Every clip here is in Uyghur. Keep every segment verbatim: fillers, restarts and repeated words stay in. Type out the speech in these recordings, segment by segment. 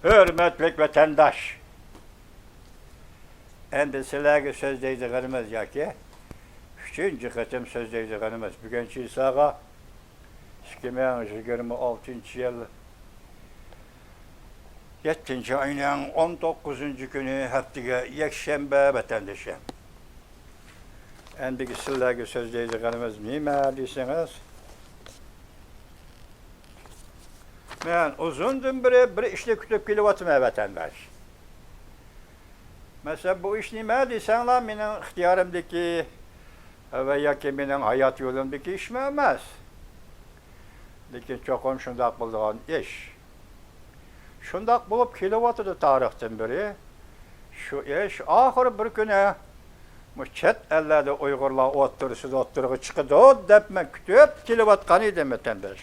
ھۆرمەتلىك ۋەتەنداش! ئەمدى سىلەرگە سۆزلەيدىغىنىمىز ياكى ئۈچىنچى قېتىم سۆزلەيدىغىنىمىز، بۈگۈن چىساغا ئىككى مىڭ يىگىرمە ئالتىنچى يىل يەتتىنچى ئاينىڭ ئون توققۇزىنچى كۈنى، ھەپتىگە يەكشەنبە، ۋەتەندىشىم. ئەمدىكى سىلەرگە سۆزلەيدىغىنىمىز نېمە دېسىڭىز، مەن ئۇزۇندىن بېرى بىر ئىشنى كۈتۈپ كېلىۋاتىمەن، ۋەتەنداش. مەسىلەن، بۇ ئىش نېمە دېسەڭلار، مېنىڭ ئىختىيارىمدىكى ۋە ياكى مېنىڭ ھايات يولۇمدىكى ئىشمۇ ئەمەس. لېكىن چوقۇم شۇنداق بولىدىغان ئىش. شۇنداق بولۇپ كېلىۋاتىدۇ تارىختىن بېرى. شۇ ئىش ئاخىرى بىر كۈنى مۇشۇ چەت ئەللەردە ئۇيغۇرلار ئوتتۇرىسىدا ئوتتۇرىغا چىقىدۇ دەپ مەن كۈتۈپ كېلىۋاتقان ئىدىم، ۋەتەنداش.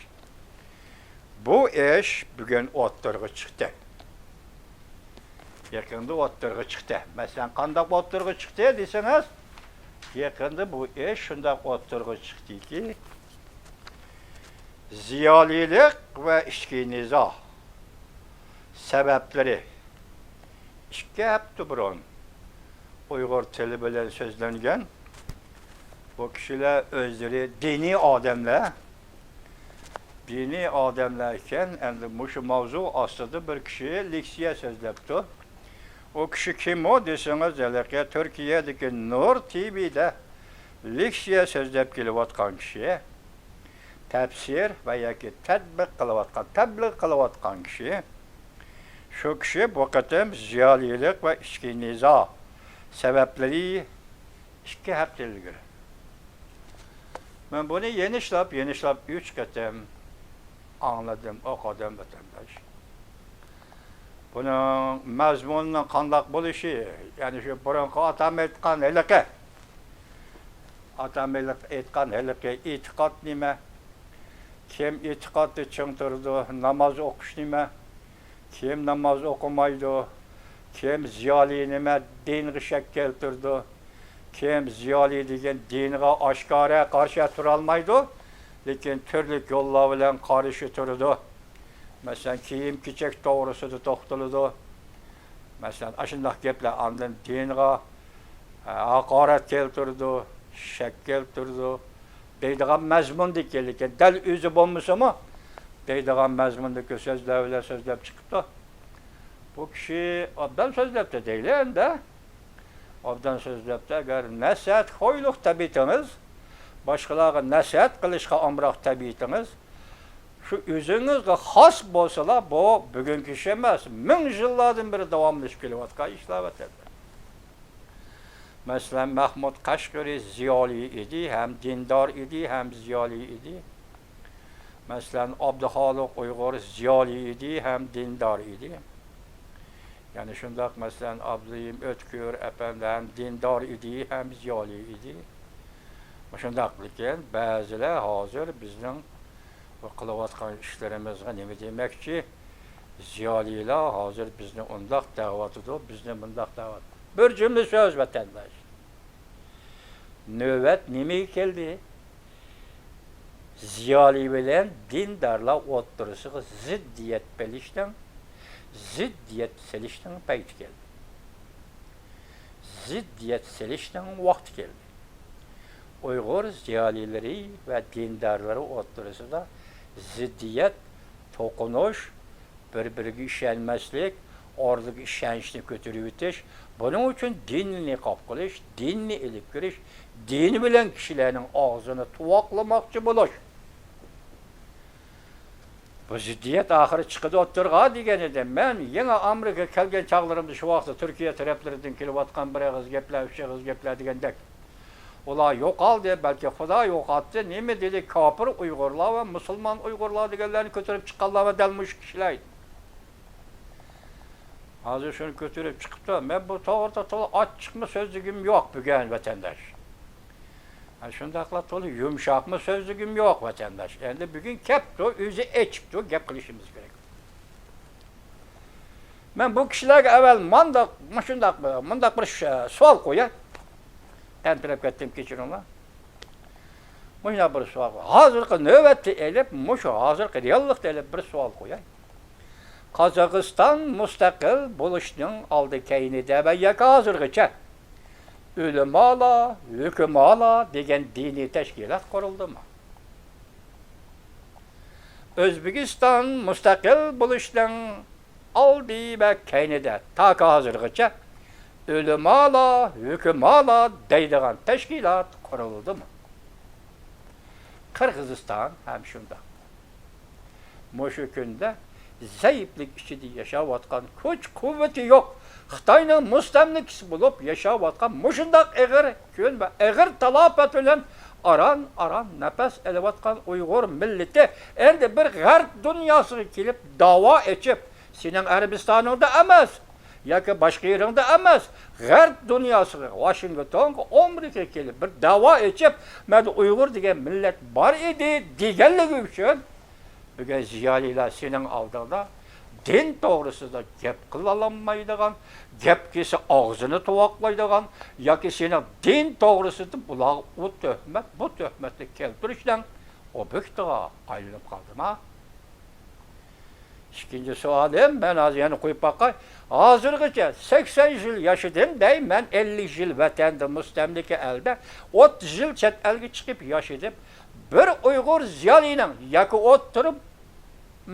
بۇ ئىش بۈگۈن ئوتتۇرىغا چىقتى. يېقىندا ئوتتۇرىغا چىقتى. مەسىلەن، قانداق ئوتتۇرىغا چىقتى دېسىڭىز، يېقىندا بۇ ئىش شۇنداق ئوتتۇرىغا چىقتىكى، زىيالىيلىق ۋە ئىچكى نىزا سەۋەبلىرى. ئىككى ھەپتە بۇرۇن ئۇيغۇر تىلى بىلەن سۆزلەنگەن. بۇ كىشىلەر ئۆزلىرى دىنىي ئادەملەر، دىنىي ئادەملەر ئىكەن. ئەمدى مۇشۇ ماۋزۇ ئاستىدا بىر كىشى لېكسىيە سۆزلەپتۇ. ئۇ كىشى كىم ئۇ دېسىڭىز، ھېلىقى تۈركىيەدىكى نۇر تىۋىدە لېكسىيە سۆزلەپ كېلىۋاتقان كىشى. تەپسىر ۋە ياكى تەتبىق قىلىۋاتقان، تەبلىغ قىلىۋاتقان كىشى. شۇ كىشى بۇ قېتىم زىيالىيلىق ۋە ئىچكى نىزا سەۋەبلىرى، ئىككى ھەپتە ئىلگىرى. مەن بۇنى يېنىشلاپ، يېنىشلاپ ئۈچ قېتىم ئاڭلىدىم، ئوقۇدۇم، ۋەتەنداش. بۇنىڭ مەزمۇنىنىڭ قانداق بولۇشى، يەنى شۇ بۇرۇنقى ئاتام ئېيتقان ھېلىقى، ئاتام ھېلىقى ئېيتقان ھېلىقى ئېتىقاد نېمە؟ كىم ئېتىقادتا چىڭ تۇرىدۇ؟ ناماز ئوقۇش نېمە؟ كىم ناماز ئوقۇمايدۇ؟ كىم زىيالىي نېمە؟ دىنغا شەك كەلتۈرىدۇ. كىم زىيالىي دېگەن دىنغا ئاشكارا قارشى تۇرالمايدۇ، لېكىن تۈرلۈك يوللار بىلەن قارشى تۇرىدۇ. مەسىلەن، كىيىم-كېچەك توغرىسىدا توختىلىدۇ. مەسىلەن، ئاشۇنداق گەپلەر ئاندىن دىنغا، ھە، ھاقارەت كەلتۈرىدۇ، شەك كەلتۈرىدۇ دەيدىغان مەزمۇندىكى، لېكىن دەل ئۆزى بولمىسىمۇ، دەيدىغان مەزمۇندىكى سۆزلەر بىلەن سۆزلەپ چىقىپتۇ. بۇ كىشى ئوبدان سۆزلەپتۇ دەيلى ئەمدى. ئوبدان سۆزلەپتۇ. ئەگەر نەسىھەت خويلۇق تەبىئىتىڭىز، باشقىلارغا نەسىھەت قىلىشقا ئامراق تەبىئىتىڭىز، شۇ ئۆزىڭىزگە خاس بولسىلا، بۇ بۈگۈنكى ئىش ئەمەس، مىڭ يىللاردىن بېرى داۋاملىشىپ كېلىۋاتقان ئىشلار، ۋەتەندە. مەسىلەن، مەھمۇد قەشقىرى زىيالىي ئىدى، ھەم دىندار ئىدى، ھەم زىيالىي ئىدى. مەسىلەن، ئابدۇخالىق ئۇيغۇر زىيالىي ئىدى، ھەم دىندار ئىدى. يەنە شۇنداق، مەسىلەن، ئابدۇرېھىم ئۆتكۈر ئەپەندى ھەم دىندار ئىدى، ھەم زىيالىي ئىدى. مۇشۇنداق، لېكىن بەزىلەر ھازىر بىزنىڭ بۇ قىلىۋاتقان ئىشلىرىمىزغا نېمە دېمەكچى؟ زىيالىيلار ھازىر بىزنى ئۇنداق دەۋاتىدۇ، بىزنى مۇنداق دەۋاتىدۇ. بىر جۈملە سۆز، ۋەتەنداش. نۆۋەت نېمىگە كەلدى؟ زىيالىي بىلەن دىندارلار ئوتتۇرىسىغا زىددىيەت بېلىشنىڭ، زىددىيەت سېلىشنىڭ پەيتى كەلدى. زىددىيەت سېلىشنىڭ ۋاقتى كەلدى. ئۇيغۇر زىيالىيلىرى ۋە دىندارلىرى ئوتتۇرىسىدا زىددىيەت، توقۇنۇش، بىر-بىرىگە ئىشەنمەسلىك، ئارىدىكى ئىشەنچنى كۆتۈرۈۋېتىش، بۇنىڭ ئۈچۈن دىننى نىقاب قىلىش، دىننى ئېلىپ كىرىش، دىنى بىلەن كىشىلەرنىڭ ئاغزىنى تۇۋاقلىماقچى بولۇش. بۇ زىددىيەت ئاخىرى چىقىدۇ ئوتتۇرىغا دېگەن ئىدىم. مەن يېڭى ئامېرىكىغا كەلگەن چاغلىرىمدا شۇ ۋاقىتتا تۈركىيە تەرەپلىرىدىن كېلىۋاتقان بىر ئېغىز گەپلەر، ئۈچ ئېغىز گەپلەر دېگەندەك. ئۇلار يوقالدى، بەلكى خۇدا يوقاتتى، نېمە دېدى، كاپىر ئۇيغۇرلار ۋە مۇسۇلمان ئۇيغۇرلار دېگەنلەرنى كۆتۈرۈپ چىققانلار ۋە دەل مۇشۇ كىشىلەر ئىدى. ھازىر شۇنى كۆتۈرۈپ چىقىپتۇ. مەن بۇ توغرىدا تولا ئاچچىقمۇ سۆزلىگۈم يوق بۈگۈن، ۋەتەنداش. ھە، شۇنداقلا تولا يۇمشاقمۇ سۆزلىگۈم يوق، ۋەتەنداش. ئەمدى بۈگۈن كەپتۇ، ئۆزى ئېچىپتۇ، گەپ قىلىشىمىز كېرەك. مەن بۇ كىشىلەرگە ئەۋۋەل مانداق، مۇشۇنداق، مۇنداق بىر ش-، سوئال قوياي. تەمتىرەپ كەتتىم، كەچۈرۈڭلار. مۇشۇنداق بىر سوئال قوياي. ھازىرقى نۆۋەتتە ئېلىپ، مۇشۇ ھازىرقى رېئاللىقتا ئېلىپ بىر سوئال قوياي. قازاقىستان مۇستەقىل بولۇشنىڭ ئالدى كەينىدە ۋە ياكى ھازىرغىچە ئۆلىمالار، ھۆكۈمالار دېگەن دىنىي تەشكىلات قۇرۇلدىمۇ؟ ئۆزبېكىستان مۇستەقىل بولۇشنىڭ ئالدى ۋە كەينىدە تاكى ھازىرغىچە ئۆلىمالار، ھۆكۈمالار دەيدىغان تەشكىلات قۇرۇلدىمۇ؟ قىرغىزىستان ھەم شۇنداق. مۇشۇ كۈندە زەئىپلىك ئىچىدە ياشاۋاتقان، كۈچ-قۇۋۋىتى يوق، خىتاينىڭ مۇستەملىكىسى بولۇپ ياشاۋاتقان مۇشۇنداق ئېغىر كۈن ۋە ئېغىر تالاپەت بىلەن ئاران-ئاران نەپەس ئېلىۋاتقان ئۇيغۇر مىللىتى ئەمدى بىر غەرب دۇنياسىغا كېلىپ داۋا ئېچىپ، سېنىڭ ئەرەبىستانىڭدا ئەمەس، ياكى باشقا يېرىڭدە ئەمەس، غەرب دۇنياسىغا، ۋاشىنگتونغا، ئامېرىكىغا كېلىپ بىر داۋا ئېچىپ، مەندە ئۇيغۇر دېگەن مىللەت بار ئىدى دېگەنلىكى ئۈچۈن، بۈگۈن زىيالىيلار سېنىڭ ئالدىڭدا دىن توغرىسىدا گەپ قىلالمايدىغان، گەپ كەلسە ئاغزىنى تۇۋاقلايدىغان ياكى سېنىڭ دىن توغرىسىدا بۇلارغا ئۇ تۆھمەت، بۇ تۆھمەتنى كەلتۈرۈشنىڭ ئوبيېكتىغا ئايلىنىپ قالدىما؟ ئىككىنچى سوئالىم، مەن ھازىر يەنە قويۇپ باقاي. ھازىرغىچە سەكسەن يىل ياشىدىم دەي، مەن ئەللىك يىل ۋەتەندە، مۇستەملىكە ئەلدە، ئوتتۇز يىل چەت ئەلگە چىقىپ ياشىدىم. بىر ئۇيغۇر زىيالىينىڭ ياكى ئوتتۇرا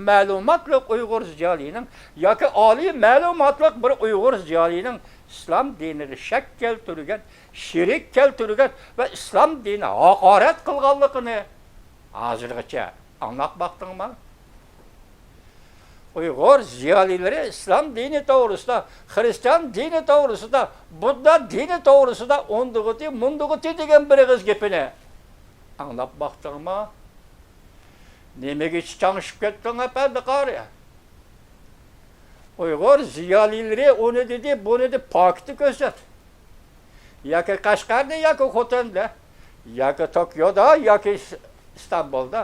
مەلۇماتلىق ئۇيغۇر زىيالىينىڭ ياكى ئالىي مەلۇماتلىق بىر ئۇيغۇر زىيالىينىڭ ئىسلام دىنىغا شەك كەلتۈرگەن، شېرىك كەلتۈرگەن ۋە ئىسلام دىنىغا ھاقارەت قىلغانلىقىنى ھازىرغىچە ئاڭلاپ باقتىڭما؟ ئۇيغۇر زىيالىيلىرى ئىسلام دىنى توغرىسىدا، خىرىستىيان دىنى توغرىسىدا، بۇددا دىنى توغرىسىدا ئۇندىغۇتى، مۇندىغۇتى دېگەن بىر ئېغىز گېپىنى ئاڭلاپ باقتىڭما؟ نېمىگە چاڭشىپ كەتتىڭ، ئەپەندى قارى؟ ئۇيغۇر زىيالىيلىرى ئۇنى دېدى، بۇنى دېدى، پاكىتنى كۆرسەت. ياكى قەشقەردە، ياكى خوتەندە، ياكى توكيودا، ياكى ئىس-، ئىستانبۇلدا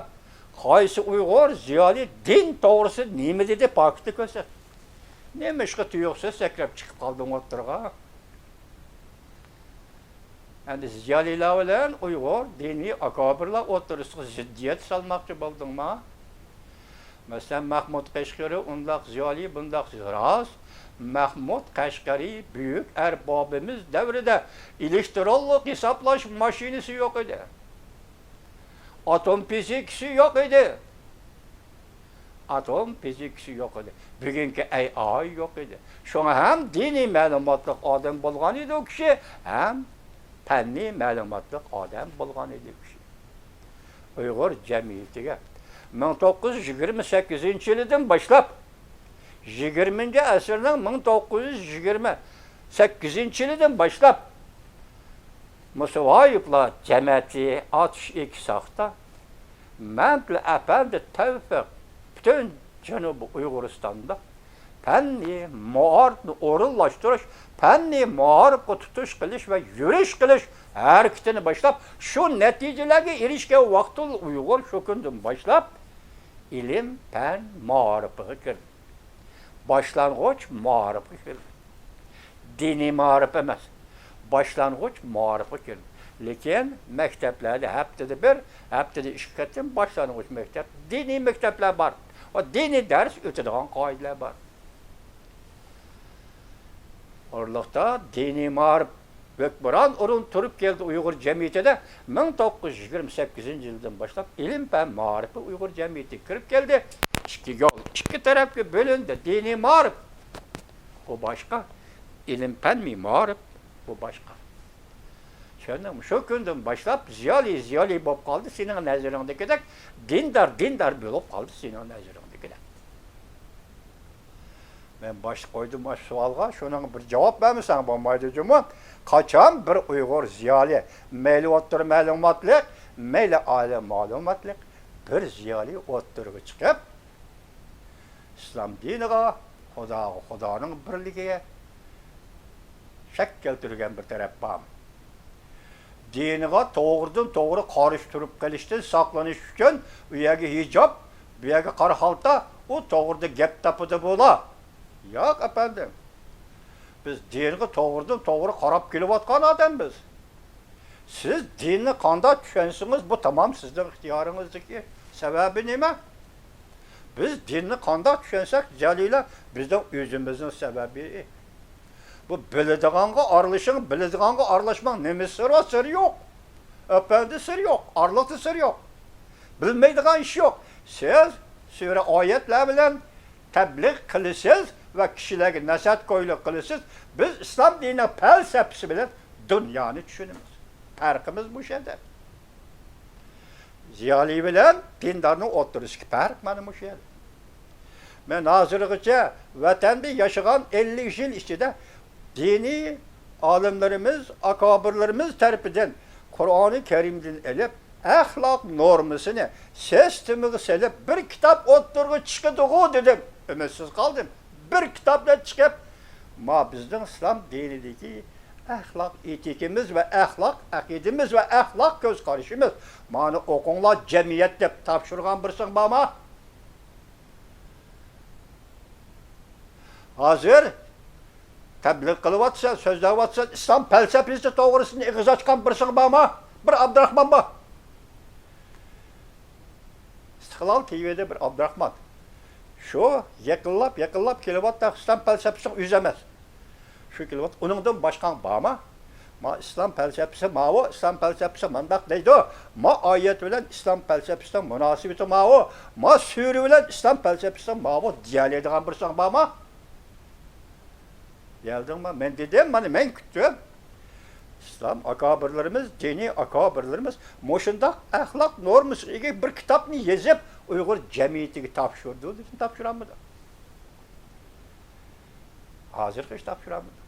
قايسى ئۇيغۇر زىيالىي دىن توغرىسىدا نېمە دېدى، پاكىتنى كۆرسەت. نېمىشقا تۇيۇقسىز سەكرەپ چىقىپ قالدىڭ ئوتتۇرىغا؟ ئەمدى زىيالىيلار بىلەن ئۇيغۇر دىنىي ئاكابىرلار ئوتتۇرىسىغا زىددىيەت سالماقچى بولدۇڭما؟ مەسىلەن، مەھمۇد قەشقىرى ئۇنداق زىيالىي، بۇنداق زىيالىي. راست، مەھمۇد قەشقىرى بۈيۈك ئەربابىمىز دەۋرىدە ئېلېكترونلۇق ھېسابلاش ماشىنىسى يوق ئىدى. ئاتوم فىزىكىسى يوق ئىدى. ئاتوم فىزىكىسى يوق ئىدى. بۈگۈنكى ئەي ئاي يوق ئىدى. شۇڭا ھەم دىنىي مەلۇماتلىق ئادەم بولغان ئىدى ئۇ كىشى، ھەم پەننىي مەلۇماتلىق ئادەم بولغان ئىدى ئۇ كىشى. ئۇيغۇر جەمئىيىتىگە مىڭ توققۇز يۈز يىگىرمە سەككىزىنچى يىلىدىن باشلاپ، يىگىرمىنچى ئەسىرنىڭ مىڭ توققۇز يۈز يىگىرمە سەككىزىنچى يىلىدىن باشلاپ، مۇسۇۋايىپلار جەمەتى ئاتۇش ئېكى ساختا، مەمتىلى ئەپەندى تەۋپىق پۈتۈن جەنۇبىي ئۇيغۇرىستاندا پەننىي مائارىپنى ئورۇنلاشتۇرۇش، پەننىي مائارىپقا تۇتۇش قىلىش ۋە يۈرۈش قىلىش ھەرىكىتىنى باشلاپ، شۇ نەتىجىلەرگە ئېرىشكەن ۋاقتىدا ئۇيغۇر شۇ كۈندىن باشلاپ ئىلىم، پەن، مائارىپىغا كىردى. باشلانغۇچ مائارىپقا كىردى. دىنىي مائارىپ ئەمەس، باشلانغۇچ مائارىپقا كىردى. لېكىن مەكتەپلەردە ھەپتىدە بىر، ھەپتىدە ئىككى قېتىم باشلانغۇچ مەكتەپ، دىنىي مەكتەپلەر بار. ئۇ دىنىي دەرس ئۆتىدىغان قائىدىلەر بار. ئورۇنلۇقتا دىنىي مائارىپ ھۆكمران ئورۇن تۇرۇپ كەلدى ئۇيغۇر جەمئىيىتىدە. مىڭ توققۇز يۈز يىگىرمە سەككىزىنچى يىلدىن باشلاپ ئىلىم پەن مائارىپى ئۇيغۇر جەمئىيىتىگە كىرىپ كەلدى. ئىككى يول، ئىككى تەرەپكە بۆلۈندى. دىنىي مائارىپ، بۇ باشقا. ئىلىم پەن مائارىپ، بۇ باشقا. چۈشەندىڭمۇ؟ شۇ كۈندىن باشلاپ زىيالىي، زىيالىي بولۇپ قالدى سېنىڭ نەزىرىڭدىكىدەك، دىندار، دىندار بولۇپ قالدى سېنىڭ نەزىرىڭدىكىدەك. مەن باشتا قويدۇم ئاشۇ سوئالغا، شۇنىڭغا بىر جاۋاب بەرمىسەڭ بولمايدۇ جۇمۇ. قاچان بىر ئۇيغۇر زىيالىي، مەيلى ئوتتۇرا مەلۇماتلىق، مەيلى ئالىي مەلۇماتلىق بىر زىيالىي ئوتتۇرىغا چىقىپ، ئىسلام دىنىغا، خۇداغا، خۇدانىڭ بىرلىكىگە شەك كەلتۈرگەن بىر تەرەپ بار. دىنىغا توغرىدىن توغرا قارشى تۇرۇپ قېلىشتىن ساقلىنىش ئۈچۈن ئۇ يەرگە ھىجاب، بۇ يەرگە قارا خالتا، ئۇ توغرىدا گەپ تاپىدۇ بۇلار. ياق، ئەپەندىم. بىز دىنغا توغرىدىن توغرا قاراپ كېلىۋاتقان ئادەمبىز. سىز دىننى قانداق چۈشەنسىڭىز، بۇ تامام سىزنىڭ ئىختىيارىڭىزدىكى. سەۋەبى نېمە؟ بىز دىننى قانداق چۈشەنسەك، زىيالىيلار، بىزنىڭ ئۆزىمىزنىڭ سەۋەبى. بۇ بىلىدىغانغا ئارىلىشىڭ، بىلىدىغانغا ئارىلاشماڭ، نېمە سىرى بار؟ سىرى يوق. ئەپەندى سىرى يوق، ئارىلىقتا سىرى يوق. بىلمەيدىغان ئىش يوق. سىز سۈرە ئايەتلەر بىلەن تەبلىغ قىلىسىز ۋە كىشىلەرگە نەسىھەت كويلۇق قىلىسىز. بىز ئىسلام دىنىنىڭ پەلسەپىسى بىلەن دۇنيانى چۈشىنىمىز. پەرقىمىز مۇشۇ يەردە. زىيالىي بىلەن دىندارنىڭ ئوتتۇرىسىدىكى پەرق مانا مۇشۇ يەردە. مەن ھازىرغىچە ۋەتەندە ياشىغان ئەللىك يىل ئىچىدە دىنىي ئالىملىرىمىز، ئاكابىرلىرىمىز تەرىپىدىن قۇرئانى كەرىمدىن ئېلىپ، ئەخلاق نورمىسىنى سىستېمىغا سېلىپ، بىر كىتاب ئوتتۇرىغا چىقىدىغۇ دېدىم. ئۈمىدسىز قالدىم. بىر كىتاب بىلەن چىقىپ، ما بىزنىڭ ئىسلام دىنىدىكى ئەخلاق ئېتىكىمىز ۋە ئەخلاق ئەقىدىمىز ۋە ئەخلاق كۆز قارىشىمىز، مانى ئوقۇڭلار جەمئىيەت دەپ تاپشۇرغان بىرسىڭ بارمۇ؟ ھازىر تەبلىغ قىلىۋاتىسەن، سۆزلەۋاتىسەن، ئىسلام پەلسەپىسى توغرىسىدا ئېغىز ئاچقان بىرسىڭ بارمۇ؟ بىر ئابدۇراخمان بار. ئىستىقلال تىۋىدە بىر ئابدۇراخمان. شۇ يېقىنلاپ، يېقىنلاپ كېلىۋاتقان ئىسلام پەلسەپىسىنىڭ ئۆزى ئەمەس. شۇ كېلىۋاتقان، ئۇنىڭدىن باشقاڭ بارمۇ؟ ما ئىسلام پەلسەپىسى ماۋۇ، ئىسلام پەلسەپىسى مانداق دەيدۇ. ما ئايەت بىلەن ئىسلام پەلسەپىسىنىڭ مۇناسىۋىتى ماۋۇ. ما سۈرە بىلەن ئىسلام پەلسەپىسى ماۋۇ دېيەلەيدىغان بىرسىڭ بارمۇ؟ دېيەلدىڭمۇ؟ مەن دېدىم، مانا مەن كۈتتۈم. ئىسلام ئاكابىرلىرىمىز، دىنىي ئاكابىرلىرىمىز مۇشۇنداق ئەخلاق نورمىسىغا ئىگە بىر كىتابنى يېزىپ، ئۇيغۇر جەمئىيىتىگە تاپشۇردى دېسە تاپشۇرالمىدى. ھازىرغىچە تاپشۇرالمىدى.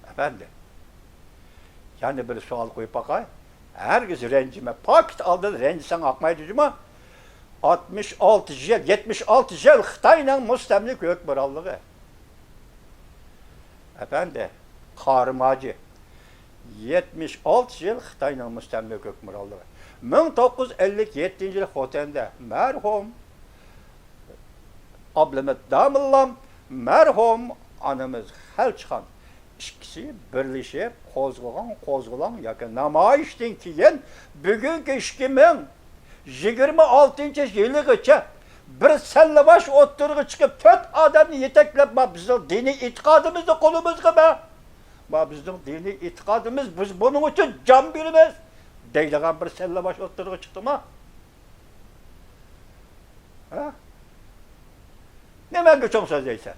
ئەپەندى، يەنە بىر سوئال قويۇپ باقاي. ھەرگىز رەنجىمە، پاكىت ئالدىدا رەنجىسەڭ ئاقمايدۇ جۇمۇ. ئاتمىش ئالتە يىل، يەتمىش ئالتە يىل خىتاينىڭ مۇستەملىكە ھۆكۈمرانلىقى. ئەپەندى، قارىم ھاجى، يەتمىش ئالتە يىل خىتاينىڭ مۇستەملىكە ھۆكۈمرانلىقى. مىڭ توققۇز يۈز ئەللىك يەتتىنچى يىل خوتەندە مەرھۇم ئابلىمىت داموللام، مەرھۇم ئانىمىز خەلچىخان ئىككىسى بىرلىشىپ قوزغىغان قوزغىلاڭ ياكى نامايىشتىن كېيىن، بۈگۈنكى ئىككى مىڭ يىگىرمە ئالتىنچى يىلىغىچە بىر سەللىباش ئوتتۇرىغا چىقىپ، تۆت ئادەمنى يېتەكلەپ، ما بىزنىڭ دىنىي ئېتىقادىمىزنى قولىمىزغا بەر، ما بىزنىڭ دىنىي ئېتىقادىمىز، بىز بۇنىڭ ئۈچۈن جان بېرىمىز دەيدىغان بىر سەللىباش ئوتتۇرىغا چىقتىما؟ ھە؟ نېمە گۇچۇڭ سۆزلەيسەن؟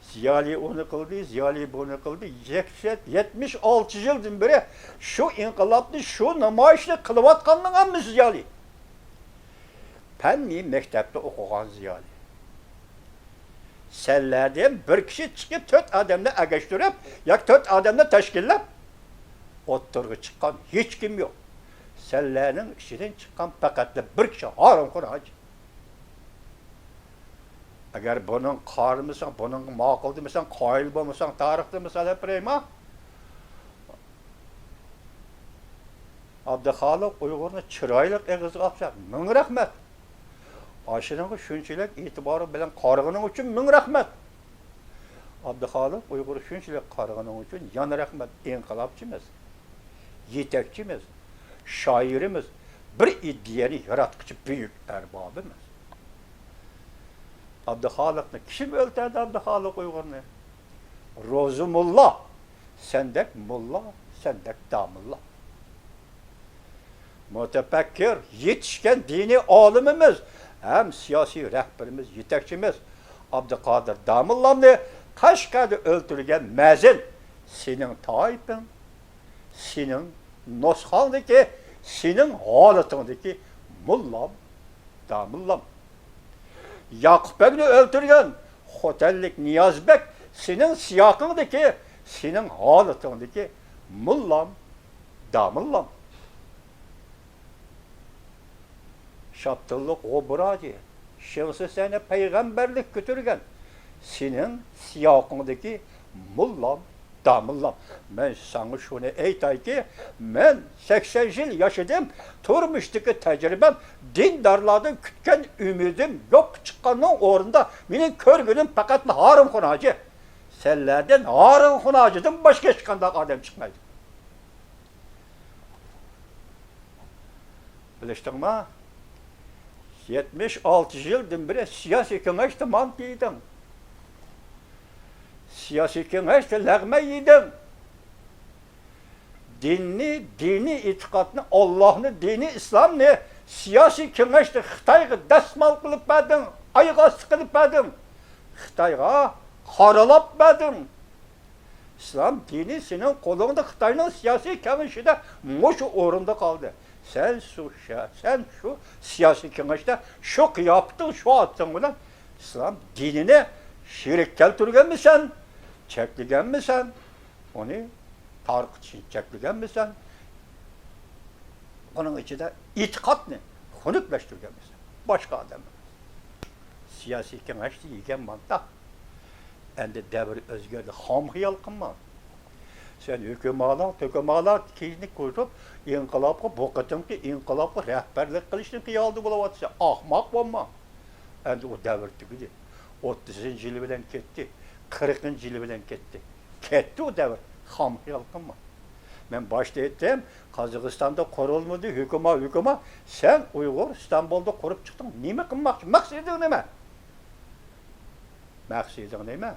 زىيالىي ئۇنى قىلدى، زىيالىي بۇنى قىلدى. يەتمىش ئالتە يىلدىن بېرى شۇ ئىنقىلابنى، شۇ نامايىشنى قىلىۋاتقاننىڭ ھەممىسى زىيالىي. پەننىي مەكتەپتە ئوقۇغان زىيالىي. سەنلەردىن بىر كىشى چىقىپ، تۆت ئادەمنى ئەگەشتۈرۈپ ياكى تۆت ئادەمنى تەشكىللەپ ئوتتۇرىغا چىققان ھېچكىم يوق. سەنلەرنىڭ ئىچىدىن چىققان پەقەتلا بىر كىشى، ھارۇنخۇن ھاجى. ئەگەر بۇنىڭغا قارىمىساڭ، بۇنىڭغا ماقۇل دېمىسەڭ، قايىل بولمىساڭ، تارىختا مىسال ئەپىرەيما؟ ئابدۇخالىق ئۇيغۇرنى چىرايلىق ئېغىزغا ئاپسەن، مىڭ رەھمەت. ئاشۇنىڭغا شۇنچىلىك ئېتىبارىڭ بىلەن قارىغىنىڭ ئۈچۈن مىڭ رەھمەت. ئابدۇخالىق ئۇيغۇر شۇنچىلىك قارىغىنىڭ ئۈچۈن يەنە رەھمەت. ئىنقىلابچىمىز، يېتەكچىمىز، شائىرىمىز، بىر ئىدىيەنى ياراتقۇچى بۈيۈك ئەربابىمىز. ئابدۇخالىقنى كىم ئۆلتۈردى؟ ئابدۇخالىق ئۇيغۇرنى. روزى موللا، سەندەك موللا، سەندەك داموللا. مۇتەپەككۇر، يېتىشكەن دىنىي ئالىمىمىز ھەم سىياسىي رەھبىرىمىز، يېتەكچىمىز ئابدۇقادىر داموللامنى قەشقەردە ئۆلتۈرگەن مەزىن سېنىڭ تايپىڭ، سېنىڭ نۇسخاڭدىكى، سېنىڭ ھالىتىڭدىكى موللام، داموللام. ياقۇپ بەگنى ئۆلتۈرگەن خوتەنلىك نىياز بەگ سېنىڭ سىياقىڭدىكى، سېنىڭ ھالىتىڭدىكى موللام، داموللام. شاپتۇللۇق غوبۇر ھاجى، شېڭ سىسەنە پەيغەمبەرلىك كۆتۈرگەن سېنىڭ سىياقىڭدىكى موللام، داموللام. مەن ساڭا شۇنى ئېيتايكى، مەن سەكسەن يىل ياشىدىم، تۇرمۇشتىكى تەجرىبەم، دىندارلاردىن كۈتكەن ئۈمىدىم يوققا چىققاننىڭ ئورنىدا مېنىڭ كۆرگىنىم پەقەتلا ھارۇنخۇن ھاجى. سەنلەردىن ھارۇنخۇن ھاجىدىن باشقا ھېچقانداق ئادەم چىقمايدۇ. بىلىشتىڭما؟ يەتمىش ئالتە يىلدىن بېرى سىياسىي كېڭەشتە مانتا يېدىڭ. سىياسىي كېڭەشتە لەغمەن يېدىڭ. دىننى، دىنىي ئېتىقادنى، ئاللاھنى، دىنى ئىسلامنى سىياسىي كېڭەشتە خىتايغا دەسمال قىلىپ بەردىڭ، ئاياغ ئاستى قىلىپ بەردىڭ. خىتايغا قارىلاپ بەردىڭ. ئىسلام دىنى سېنىڭ قولۇڭدا، خىتاينىڭ سىياسىي كېڭىشىدە مۇشۇ ئورۇندا قالدى. سەن شۇ، سەن شۇ سىياسىي كېڭەشتە شۇ قىياپىتىڭ، شۇ ئاتىتىڭ بىلەن ئىسلام دىنىنى شېرىك كەلتۈرگەنمىسەن، چەكلىگەنمىسەن، ئۇنى تارقىتىشنى چەكلىگەنمىسەن، ئۇنىڭ ئىچىدە ئېتىقادنى خۇنۈكلەشتۈرگەنمىسەن، باشقا ئادەم ئەمەس. سىياسىي كېڭەشتە يېگەن مانتا. ئەمدى دەۋر ئۆزگەردى، خام خىيال قىلما. سەن ھۆكۈمالار، تۆكۈمالار كېيىنى كۆرۈپ، ئىنقىلابقا، بۇ قېتىمقى ئىنقىلابقا رەھبەرلىك قىلىشنىڭ خىيالىدا بولۇۋاتىسەن. ئاخماق بولما. ئەمدى ئۇ دەۋر تۈگىدى. ئوتتۇزىنچى يىلى بىلەن كەتتى. قىرىقىنچى يىلى بىلەن كەتتى. كەتتى ئۇ دەۋر. خام خىيال قىلما. مەن باشتا ئېيتتىم، قازاقىستاندا قۇرۇلمىدى ھۆكۈما، ھۆكۈما. سەن ئۇيغۇر ئىستانبۇلدا قۇرۇپ چىقتىڭ. نېمە قىلماقچى؟ مەقسىتىڭ نېمە؟ مەقسىتىڭ نېمە؟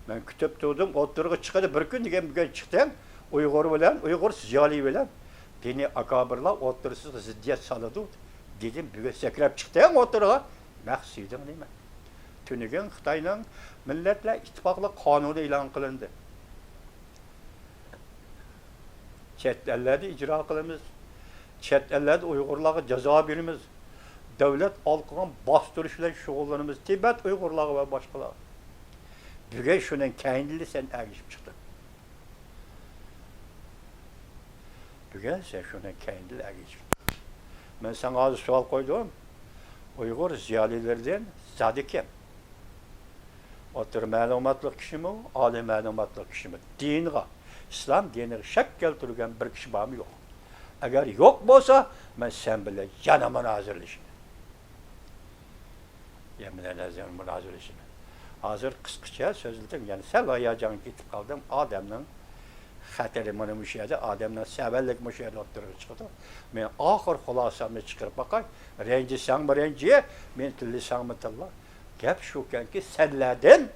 مەن كۈتۈپ تۇردۇم، ئوتتۇرىغا چىقىدۇ، بىر كۈن دېگەن بۈگۈن چىقتىڭ، ئۇيغۇر بىلەن، ئۇيغۇر زىيالىي بىلەن دىنىي ئاكابىرلار ئوتتۇرىسىغا زىددىيەت سالىدۇ دېدىم، بۈگۈن سەكرەپ چىقتىڭ ئوتتۇرىغا. مەقسىتىڭ نېمە؟ تۈنۈگۈن خىتاينىڭ مىللەتلەر ئىتتىپاقلىق قانۇنى ئېلان قىلىندى. چەت ئەللەردە ئىجرا قىلىمىز. چەت ئەللەردە ئۇيغۇرلارغا جازا بېرىمىز. دۆلەت ئالقىغان باستۇرۇش بىلەن شۇغۇللىنىمىز. تىبەت ئۇيغۇرلارغا ۋە باشقىلارغا. بۈگۈن شۇنىڭ كەينىدىلا سەن ئەگىشىپ چىقتىڭ. بۈگۈن سەن شۇنىڭ كەينىدىلا ئەگىشىپ چىقتىڭ. مەن ساڭا ھازىر سوئال قويدۇم. ئۇيغۇر زىيالىيلىرىدىن زادى كىم؟ ئوتتۇرا مەلۇماتلىق كىشىمۇ، ئالىي مەلۇماتلىق كىشىمۇ، دىنغا، ئىسلام دىنىغا شەك كەلتۈرگەن بىر كىشى بارمۇ يوق؟ ئەگەر يوق بولسا، مەن سەن بىلەن يەنە مۇنازىرىلىشىمەن. يەنە بىلەن مۇنازىرىلىشىمەن. ھازىر قىسقىچە سۆزلىدىم، يەنە سەل ھاياجانغا كېتىپ قالدىم. ئادەمنىڭ خەتىرى مانا مۇشۇ يەردە، ئادەمنىڭ سەۋەنلىكى مۇشۇ يەردە ئوتتۇرىغا چىقىدۇ. مەن ئاخىر خۇلاسامنى چىقىرىپ باقاي. رەنجىسەڭمۇ رەنجى، مېنى تىللىساڭمۇ تىللا. گەپ شۇكەنكى، سەنلەردىن،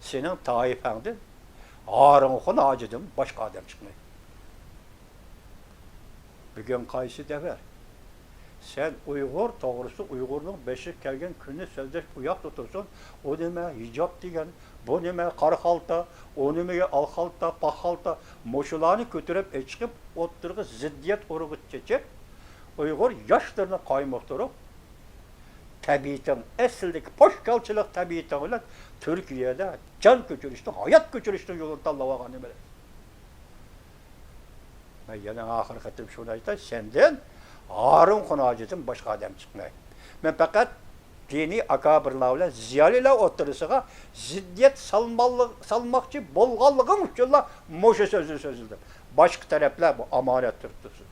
سېنىڭ تائىپەڭدىن، ھارۇنخۇن ھاجىدىن باشقا ئادەم چىقمايدۇ. بۈگۈن قايسى دەۋر؟ سەن ئۇيغۇر توغرىسىدا، ئۇيغۇرنىڭ بېشىغا كەلگەن كۈننى سۆزلەش ئۇياقتا تۇرسۇن. ئۇ نېمە ھىجاب دېگەن، بۇ نېمە قارا خالتا، ئۇ نېمىگە ئال خالتا، پاخ خالتا، مۇشۇلارنى كۆتۈرۈپ ئېچىقىپ، ئوتتۇرىغا زىددىيەت ئۇرۇقى چېچىپ، ئۇيغۇر ياشلىرىنى قايمۇقتۇرۇپ، تەبىئىتىڭ، ئەسلىدىكى پوشكالچىلىق تەبىئىتىڭ بىلەن تۈركىيەدە جان كۆچۈرۈشنىڭ، ھايات كۆچۈرۈشنىڭ يولىنى تاللاۋالغان نېمىلەر؟ مەن يەنە ئاخىرقى قېتىم شۇنى ئېيتاي، سەندىن ھارۇنخۇن ھاجىدىن باشقا ئادەم چىقمايدۇ. مەن پەقەت دىنىي ئاكابىرلار بىلەن زىيالىيلار ئوتتۇرىسىغا زىددىيەت سالماللىق-، سالماقچى بولغانلىقىڭ ئۈچۈنلا مۇشۇ سۆزنى سۆزلىدىم. باشقا تەرەپلەر بۇ ئامانەت تۇرۇپ تۇرسۇن.